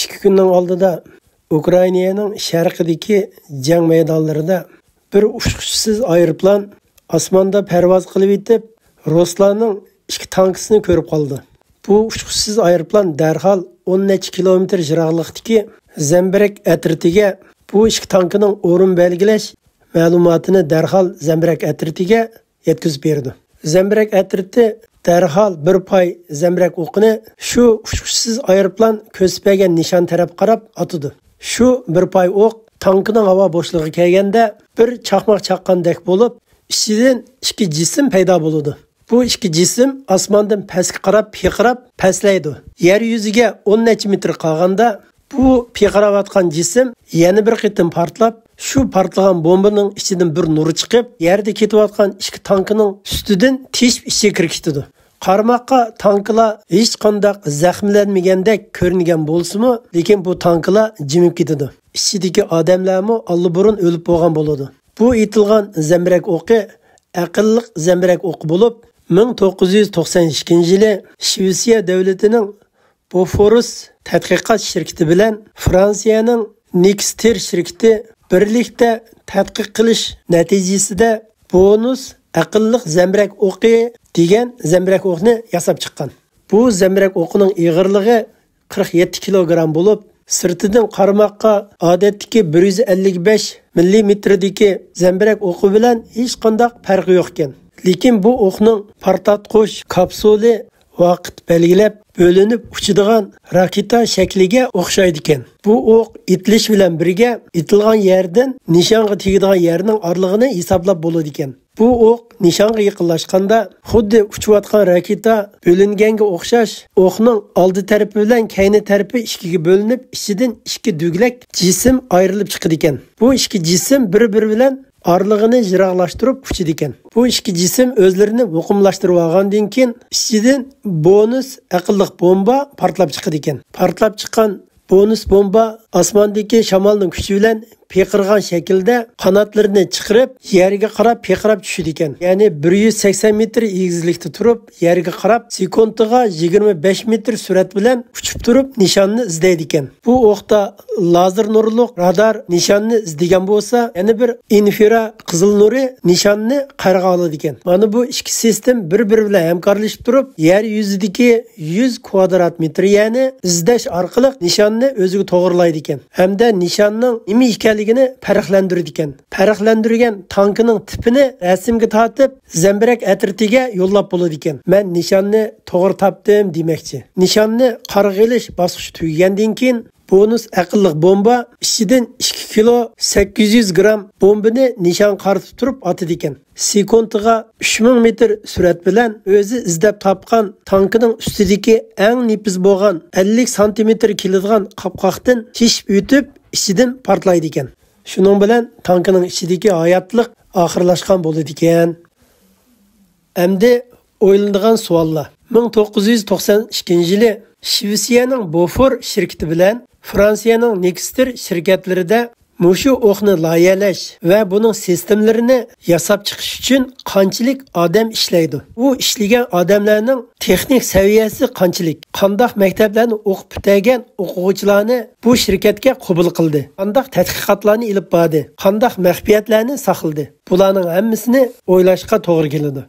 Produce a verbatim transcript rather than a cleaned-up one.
ئىككى كۈننىڭ ئالدىدا ئۇكرائىنانىڭ شەرقىدىكى جەڭ مەيدانلىرىدا بىر ئۇچقۇچىسىز ئايروپىلان ئاسماندا پەرۋاز قىلىۋېتىپ، رۇسلارنىڭ ئىككى تانكىسىنى كۆرۈپ قالىدۇ. بۇ ئۇچقۇچىسىز ئايروپىلان دەرھال ئون نەچچە كىلومېتىر يىراقلىقتىكى زەمبىرەك ئەترىتىگە بۇ ئىككى تانكىنىڭ ئورۇن بەلگىلەش مەلۇماتىنى دەرھال زەمبىرەك ئەترىتىگە يەتكۈزۈپ بېرىدۇ. زەمبىرەك ئەترىتى دەرھال بىر پاي زەمبىرەك ئوقىنى شۇ ئۇچقۇچىسىز ئايروپىلان كۆرسىتىپ بەرگەن نىشان تەرەپ قاراپ ئاتىدۇ. شۇ بىر پاي ئوق تانكىنىڭ ھاۋا بوشلۇقىغا كەلگەندە بىر چاقماق چاققاندەك بولۇپ، ئىچىدىن ئىككى جىسىم پەيدا بولىدۇ. بۇ ئىككى جىسىم ئاسماندىن پەسكە قاراپ پىرقىراپ پەسلەيدۇ. يەر يۈزىگە ئون نەچچە مېتىر قالغاندا بۇ پىرقىراۋاتقان جىسىم يەنە بىر قېتىم پارتلاپ، شۇ پارتلىغان بومبىنىڭ ئىچىدىن بىر نۇر چىقىپ، يەردە كېتىۋاتقان ئىككى تانكىنىڭ ئۈستىدىن تېشىپ ئىچىگە كىرىپ كېتىدۇ. قارىماققا تانكىلار ھېچقانداق زەخىملەنمىگەندەك كۆرۈنگەن بولسىمۇ، لېكىن بۇ تانكىلار جىمىپ كېتىدۇ. ئىچىدىكى ئادەملەرمۇ ئاللىبۇرۇن ئۆلۈپ بولغان بولىدۇ. بۇ ئېتىلغان زەمبىرەك ئوقى ئەقىللىق زەمبىرەك ئوقى بولۇپ، مىڭ توققۇز يۈز توقسان ئىككىنچى يىلى شىۋېتسىيە دۆلىتىنىڭ بوفورس تەتقىقات شىركىتى بىلەن فرانسىيەنىڭ نېكستىر شىركىتى بىرلىكتە تەتقىق قىلىش نەتىجىسىدە بونۇس ئەقىللىق زەمبىرەك ئوقى دېگەن زەمبىرەك ئوقنى ياساپ چىققان. بۇ زەمبىرەك ئوقىنىڭ ئېغىرلىقى قىرىق يەتتە كىلوگرام بولۇپ، سىرتىدىن قارىماققا ئادەتتىكى بىر يۈز ئەللىك بەش مىللىمېتىردىكى زەمبىرەك ئوقى بىلەن ھېچقانداق پەرقى يوق ئىكەن. لېكىن بۇ ئوقنىڭ پارتلاتقۇچ كاپسۇلى ۋاقىت بەلگىلەپ بۆلۈنۈپ ئۇچىدىغان راكېتا شەكلىگە ئوخشايدىكەن. بۇ ئوق ئېتىلىش بىلەن بىرگە ئېتىلغان يەردىن نىشانغا تېگىدىغان يەرنىڭ ئارىلىقىنى ھېسابلاپ بولىدىكەن. بۇ ئوق نىشانغا يېقىنلاشقاندا، خۇددى ئۇچۇۋاتقان راكېتا بۆلۈنگەنگە ئوخشاش، ئوقنىڭ ئالدى تەرىپى بىلەن كەينى تەرىپى ئىككىگە بۆلۈنۈپ، ئىچىدىن ئىككى دۈگلەك جىسىم ئايرىلىپ چىقىدىكەن. بۇ ئىككى جىسىم بىر-بىرى بىلەن ئارىلىقىنى يىراقلاشتۇرۇپ ئۇچىدىكەن. بۇ ئىككى جىسىم ئۆزلىرىنى مۇقىملاشتۇرۇپ ئالغاندىن كېيىن، ئىچىدىن بونۇس ئەقىللىق بومبا پارتلاپ چىقىدىكەن. پارتلاپ چىققان بونۇس بومبا ئاسماندىكى شامالنىڭ كۈچى بىلەن پىرقىرىغان شەكىلدە قاناتلىرىنى چىقىرىپ، يەرگە قاراپ پىرقىراپ چۈشىدىكەن. يەنى بىر يۈز سەكسەن مېتىر ئېگىزلىكتە تۇرۇپ، يەرگە قاراپ سېكۇنتىغا يىگىرمە بەش مېتىر سۈرئەت بىلەن ئۇچۇپ تۇرۇپ نىشاننى ئىزدەيدىكەن. بۇ ئوقتا لازېر نۇرلۇق رادار نىشاننى ئىزدىگەن بولسا، يەنە بىر ئىنفرا قىزىل نۇرى نىشاننى قارىغا ئالىدىكەن. مانا بۇ ئىككى سىستېما بىر-بىرى بىلەن ھەمكارلىشىپ تۇرۇپ، يەر يۈزىدىكى يۈز كۋادرات مېتىر يەرنى ئىزدەش ئارقىلىق نىشاننى ئۆزىگە توغرىلايدىكەن ھەمدە نىشاننىڭ نېمە ئىكەنلىكىنى پەرقلەندۈرىدىكەن. پەرقلەندۈرگەن تانكىنىڭ تىپىنى رەسىمگە تارتىپ، زەمبىرەك ئەترىتىگە يوللاپ بولىدىكەن. مەن نىشاننى توغرا تاپتىم دېمەكچى. نىشاننى قارىغا ئېلىش باسقۇچى تۈگىگەندىن كېيىن، بونۇس ئەقىللىق بومبا ئىچىدىن ئىككى كىلو سەككىز يۈز گرام بومبىنى نىشانغا قارىتىپ تۇرۇپ ئاتىدىكەن. سېكۇنتىغا ئۈچ مىڭ مېتىر سۈرئەت بىلەن ئۆزى ئىزدەپ تاپقان تانكىنىڭ ئۈستىدىكى ئەڭ نېپىز بولغان ئەللىك سانتىمېتىر كېلىدىغان قاپقاقتىن تېشىپ ئۆتۈپ، ئىچىدىن پارتلايدىكەن. شۇنىڭ بىلەن تانكىنىڭ ئىچىدىكى ھاياتلىق ئاخىرلاشقان بولىدىكەن. ئەمدى ئويلىنىدىغان سوئاللار. مىڭ توققۇز يۈز توقسان ئىككىنچى يىلى شىۋېتسىيەنىڭ بوفور شىركىتى بىلەن فرانسىيەنىڭ نېكستىر شىركەتلىرىدە مۇشۇ ئوقنى لايىھەلەش ۋە بۇنىڭ سىستېمىلىرىنى ياساپ چىقىش ئۈچۈن قانچىلىك ئادەم ئىشلەيدۇ؟ ئۇ ئىشلىگەن ئادەملەرنىڭ تېخنىك سەۋىيەسى قانچىلىك؟ قانداق مەكتەپلەرنى ئوقۇپ پۈتتۈرگەن ئوقۇغۇچىلارنى بۇ شىركەتكە قوبۇل قىلدى؟ قانداق تەتقىقاتلارنى ئېلىپ باردى؟ قانداق مەخپىيەتلەرنى ساقلىدى؟ بۇلارنىڭ ھەممىسىنى ئويلاشقا توغرا كېلىدۇ.